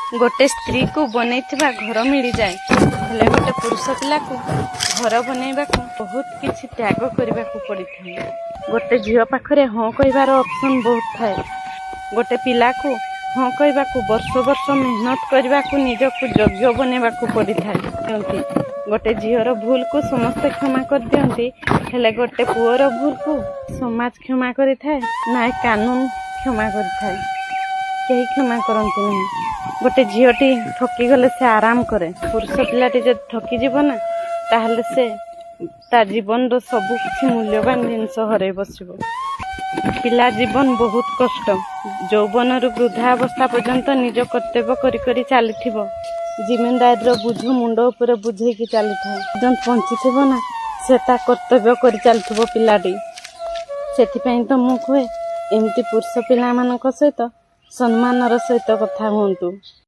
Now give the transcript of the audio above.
ଗୋଟେ ସ୍ତ୍ରୀକୁ ବନେଇଥିବା ଘର ମିଳିଯାଏ, ହେଲେ ଗୋଟେ ପୁରୁଷ ପିଲାକୁ ଘର ବନେଇବାକୁ ବହୁତ କିଛି ତ୍ୟାଗ କରିବାକୁ ପଡ଼ିଥାଏ। ଗୋଟେ ଝିଅ ପାଖରେ ହଁ କହିବାର ଅପସନ୍ ବହୁତ ଥାଏ। ଗୋଟେ ପିଲାକୁ ହଁ କହିବାକୁ ବର୍ଷ ବର୍ଷ ମେହନତ କରିବାକୁ, ନିଜକୁ ଯୋଗ୍ୟ ବନେଇବାକୁ ପଡ଼ିଥାଏ। ଦିଅନ୍ତି। ଗୋଟେ ଝିଅର ଭୁଲକୁ ସମସ୍ତେ କ୍ଷମା କରିଦିଅନ୍ତି, ହେଲେ ଗୋଟେ ପୁଅର ଭୁଲକୁ ସମାଜ କ୍ଷମା କରିଥାଏ ନା ଏ କାନୁନ କ୍ଷମା କରିଥାଏ? କେହି କ୍ଷମା କରନ୍ତି ନାହିଁ। ଗୋଟେ ଝିଅଟି ଠକିଗଲେ ସେ ଆରାମ କରେ। ପୁରୁଷ ପିଲାଟି ଯଦି ଠକିଯିବ ନା, ତାହେଲେ ସେ ତା ଜୀବନର ସବୁ କିଛି ମୂଲ୍ୟବାନ ଜିନିଷ ହରେଇ ବସିବ। ପିଲା ଜୀବନ ବହୁତ କଷ୍ଟ। ଯୌବନରୁ ବୃଦ୍ଧାବସ୍ଥା ପର୍ଯ୍ୟନ୍ତ ନିଜ କର୍ତ୍ତବ୍ୟ କରି କରି ଚାଲିଥିବ। ଜିମେଦାରିର ବୋଝ ମୁଣ୍ଡ ଉପରେ ବୋଝେଇକି ଚାଲିଥାଏ। ପର୍ଯ୍ୟନ୍ତ ବଞ୍ଚିଥିବ ନା, ସେ ତା କର୍ତ୍ତବ୍ୟ କରି ଚାଲିଥିବ ପିଲାଟି। ସେଥିପାଇଁ ତ ମୁଁ କୁହେ, ଏମିତି ପୁରୁଷ ପିଲାମାନଙ୍କ ସହିତ ସମ୍ମାନର ସହିତ କଥା ହୁଅନ୍ତୁ।